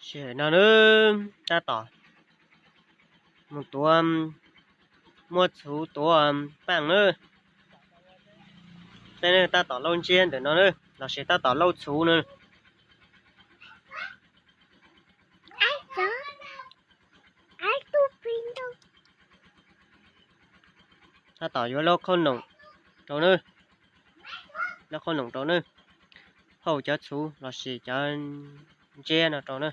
Sij hawm no na, tab tom mus tuav, muab txhuv tuav paaj na. Tej neeg tab tom lauj ntsiab ntawm no na, los sis tab tom lauj txhuv na. Tab tom yuav lauj qhaub noom rau na, lauj qhaub noom rau na, phauj cov txhuv los sis cov ntsiab no rau na.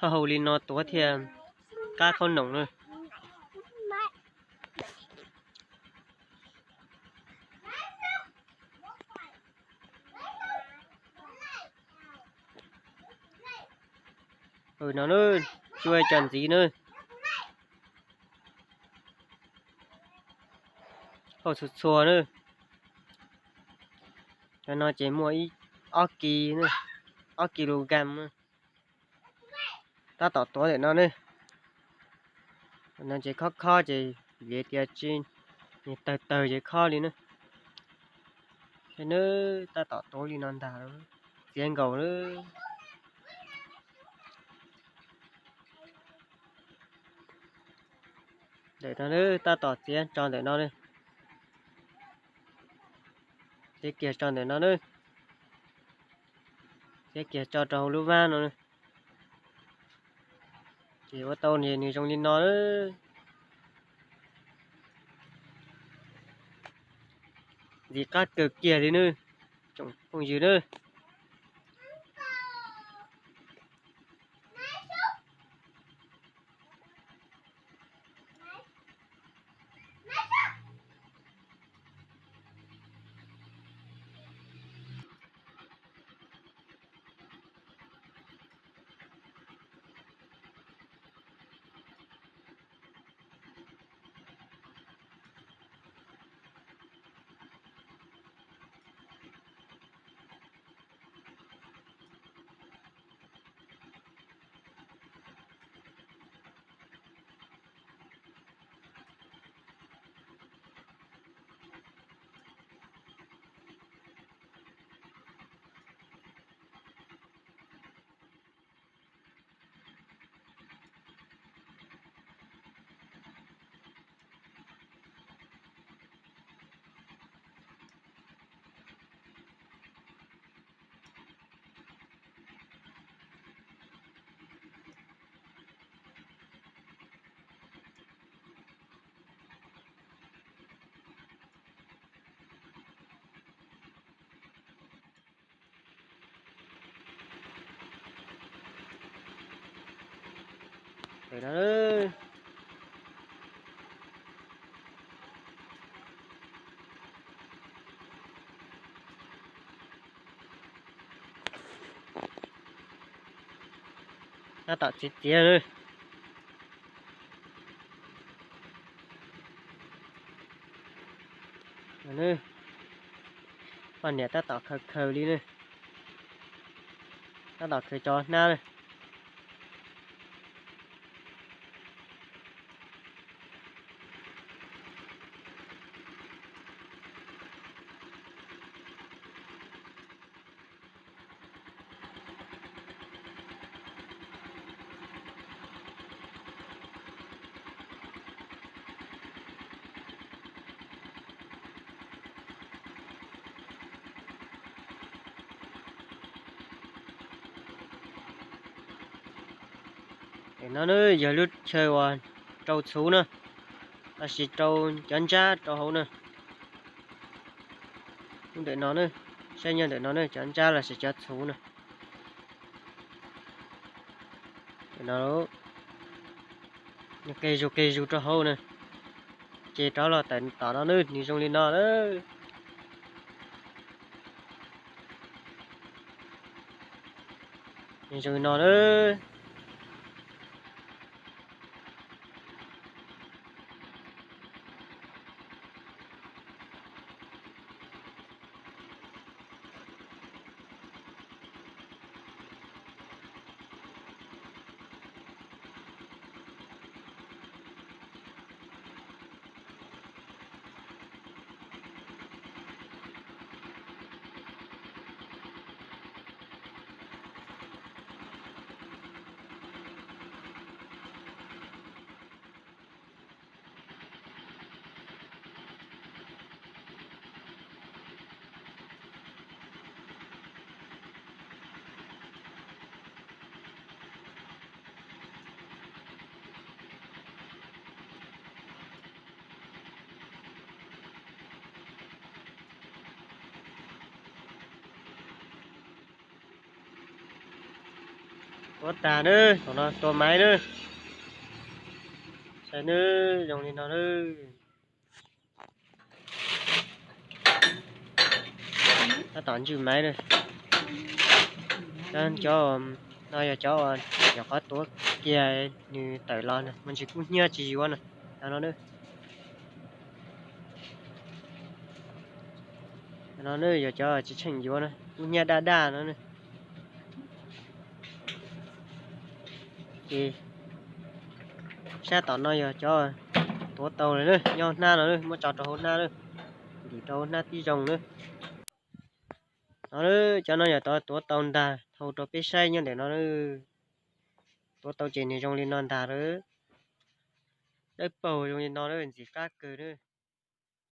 Hauj hauj li no tuav thiaj qab qhaub noom na. No na, tsuj cov ntxiv na, hauj txhua txhua na. Cov no ces muaj ib, ob kis, ob kis lus kam na. Tab tom tuav ntawm no ne. No ces khob khob ces vim tias tsis, tawg tawg ces khob li na. Ces nws tab tom tuav li no ntag, txiav nkaus na. Ntawm no tab tom txiav tso ntawm no, txiav kiag tso ntawm no na, txiav kiag tso rau hauv lub vab no. Ces ua tau nws zoo li no, ntxim qab kawg kiag li nawb tsoom phooj ywg nawb. Tab tom txiav txiav na. Poj niam tab tom khaws khaws li na, tab tom khaws cov hnab na. Ntawm no yog lub chaw uas rau txhuv na, los sis rau cov ntsab rau hauv na. Ntawm no, saib nyob ntawm no cov ntsab los sis cov txhuv na. Ntawm no, nws qe zus qe zus rau hauv na, ces rov los tawm tom no na, nws zoo li no na. Nws zoo li no na. Tuav tag na, thaum no tua maiv na. Saib na, zoo li no na. Tab tom ntswj maiv na. Cov no yog cov uas nyuam qhuav tuav kiag nws tawm los na, me ntsis kub hnyiab tsis yuav na. Cov no na, cov no na yog cov tsis tsheej yuav na, kub hnyiab daj daj no na. Ces sab tom no yog cov tuav tau lawm na, nyob hnab no na, muab tso rau hauv hnab na, ntim rau hauv hnab tib zoo na. No na, cov no yog cov tuav tau ntag, thau rau peb saib nyob ntawm no na. Tuav tau ces nws zoo li no ntag lawm. Dawb paug zoo li no na, ntxim qab kawg na.